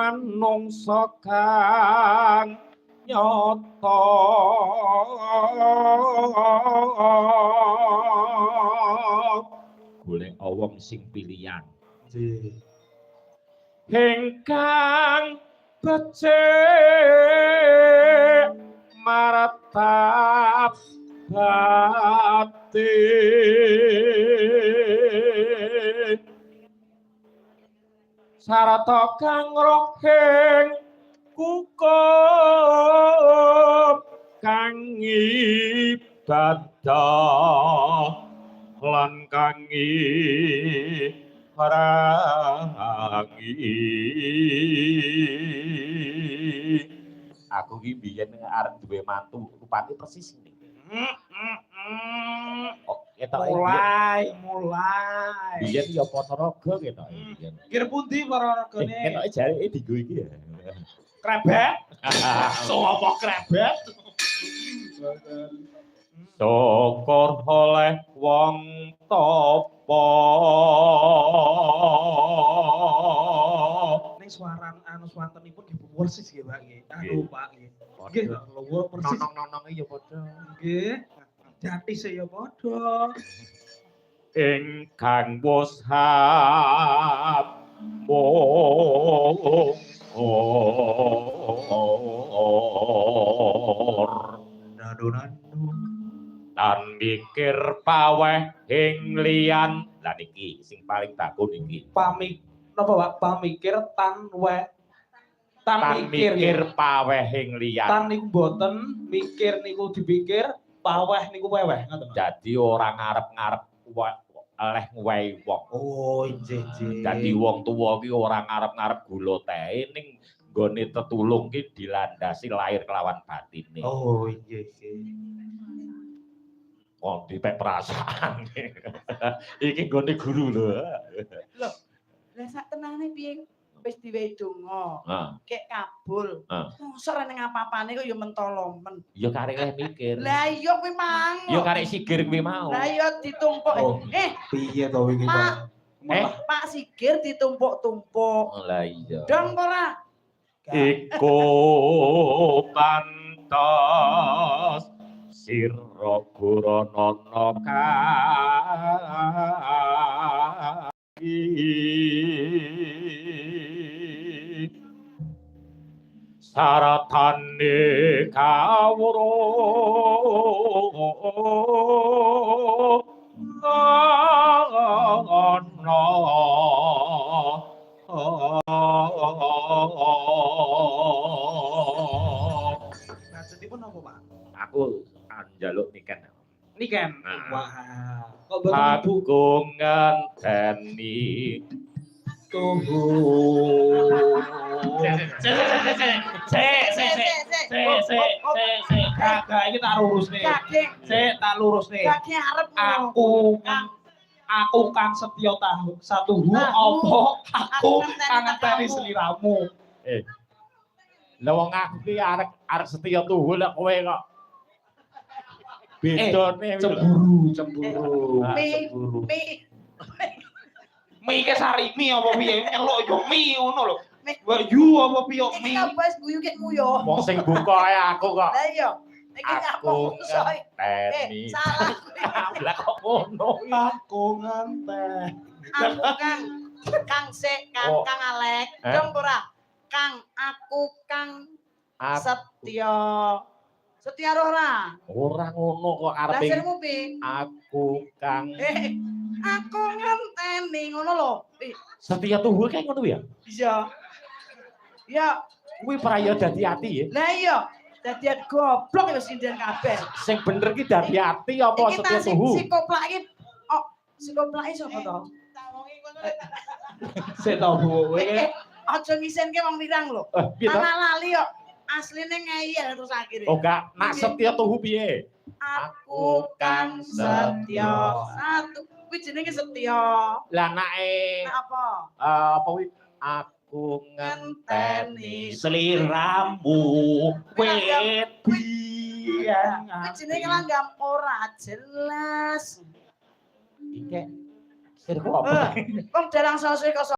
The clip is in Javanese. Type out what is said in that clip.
Manungsa kang nyata golek wong sing pilihan. Nggih. Ingkang becik martap batin sarta kang rohing kukup kang ibadah lan kang irangi. Aku ki biyen arep duwe mantu rupane persis ngene. Oh, ketoke Mulai, mulai. biyen ya Ponorogo ketoke biyen. Kir pundi para ragane? Ketoke jareke digo iki ya. Krebet. So apa krebet? Syukur oleh wong topo. Ning suaran anu swantenipun nggih persis nggih Pak nggih. Anu Pak nggih. Nggih, luwur persis. Nonong-nononge ya padha. Nggih. Jati ya padha. Ingkang wis mung Nando-nando. Tan mikir paweh ing liyan. Lah niki sing paling bagus niki. Pamik napa Pak? Pamikir tan we tan, Tan mikir, mikir ya. Paweh ing liyan. Tan niku mboten, mikir niku dipikir, paweh niku weweh ngoten. Dadi ora ngarep-ngarep oleh ngwehi wong. Oh, injih injih. Dadi wong tuwa ki ora ngarep-ngarep gula teh ning nggone tetulung ki dilandasi lahir kelawan batine. Oh, injih injih. Wong dipek perasaan. Iki nggone guru lho. Lho, lah sak tenane piye wis diwehi donga, Heeh. kek kabul. Heeh. Mosok ora ning apa-apane kok ya mentolomen. Ya karek leh mikir. Lah iya kuwi mang. Ya karek sigir kuwi mau. Lah iya ditumpuk. Oh. Piye to wingi, Pak. Pak? Pak Sigir ditumpuk-tumpuk. Lah iya. Dong ora? Iku pantes sira guranana kaki saratane kawruh ana. Maksudipun napa, Pak? Aku njaluk niken. Niken. Ah. Wah, kok mboten Ibu Aku ngenteni tuhu. Sik sik sik sik sik sik sik sik sik sik gak iki tak lurusne. Gage, Sik tak lurusne. gage arep ngono. Aku kang setya tahu satuhu Tahu. apa aku Aku ngenteni kang ngenteni tekamu. sliramu. Lah wong aku ki arek arek setya tuhu lah kowe kok. Bedone Cemburu, cemburu, Mi, cemburu. Mi, Mi ke sarimi apa piye? Nyeluk yo mi ngono lho. Mi. Wah, yu apa piye Iki mi? kabeh wis guyu kek nguyo. Wong sing buka ae aku kok. Lah iya. Iki nyapa Aku musuhe? ngenteni. Salah kuwi. Lah kok ngono. Aku ngenteni. Aku Kang Kang sik Kang Oh. Kang Alek. Eh? Dong ora? Kang aku Kang Setya. Setya ora? Ora ngono kok Lah arepe sirmu piye? aku kang Aku ngenteni ngono lho. Setya tuhu kayak ngono ya. Iya. Ya, Kuwi praya dadi ati ya. lah iya. Dadi goblok wis sinden kabeh. Sing bener ki dadi ati apa Iki ta setya si tuhu? si koplak iki oh, si koplak iki sapa to? Sik to Bu, kowe iki Aja ngisenke wong wirang lho. Piye to? Tanah lali kok. Asline ngeyel terus akhirnya. Oh gak, nak setya tuhu piye? Aku kang setya satu. Kuwi jenenge setya. Lah nake Nak apa? Apa kuwi aku ngenteni Ngenteni sliramu wit biyen. Kuwi jenenge langgam ora jelas. Iki sirku apa? Wong dalang sosok kok